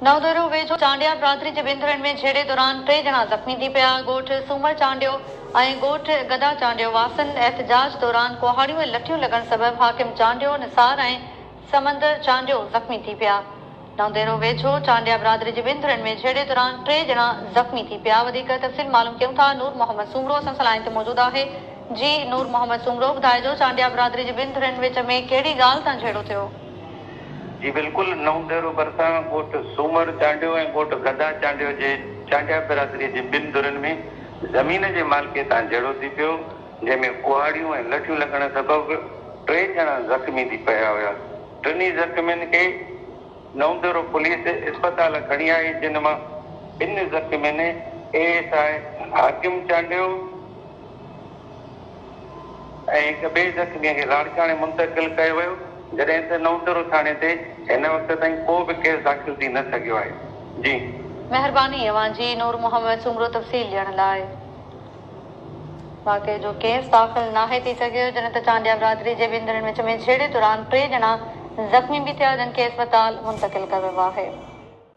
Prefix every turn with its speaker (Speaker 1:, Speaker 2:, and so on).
Speaker 1: نئون ديرو ويجهو چانڊيا برادري جي ٻن ڌرين ۾ جهيڙي دوران ٽي ڄڻا زخمي ٿي پيا، ڳوٺ سومر چانڊيو ۽ ڳوٺ گدا چانڊيو واسين احتجاج دوران ڪهاڙيون ۽ لٺيون لڳڻ سبب حاڪم چانڊيو، نثار ۽ سمندر چانڊيو زخمي ٿي پيا. نئون ديرو ويجهو چانڊيا برادري جي ٻن ڌرين ۾ جهيڙي دوران ٽي ڄڻا زخمي ٿي پيا. وڌيڪ تفصيل معلوم ڪيون ٿا نور محمد سومرو اسان سان لائين تي موجود آهي. جي نور محمد سومرو ٻڌائجو چانڊيا برادري جي ٻن ڌرين وچ ۾ ڪهڙي ڳالهه تان جهيڙو ٿيو؟
Speaker 2: جي بلڪل نئون ديرو ڀرسان ڳوٺ سومر چانڊيو ۽ ڳوٺ گدا چانڊيو جي چانڊيا برادري جي ٻن ڌرين ۾ زمين جي مالڪي تان جهيڙو ٿي پيو جنهن ۾ ڪهاڙيون ۽ لٺيون لڳڻ سبب ٽي ڄڻا زخمي ٿي پيا هيا ٽنهي زخمين کي نئون ديرو پوليس اسپتال کڻي آئي جن مان ٻن زخمين A S I Hakim Chandio ۽ هڪ ٻئي زخميء کي لاڙڪاڻي منتقل ڪيو ويو، جڏهن ته نئون-ديرو ٿاڻي تي هن وقت تائين ڪو به ڪيس داخل ٿي نه سگهيو آهي. جي.
Speaker 1: مهرباني اوهان جي نور محمد سومرو تفصيل ڏيڻ لاء. واقعي جو ڪيس داخل ناهي ٿي سگهيو، جڏهن ته چانڊيا برادري جي ٻن ڌرين وچ ۾ جهيڙي دوران ٽي ڄڻا زخمي به ٿيا، جن کي اسپتال منتقل ڪيو ويو آهي.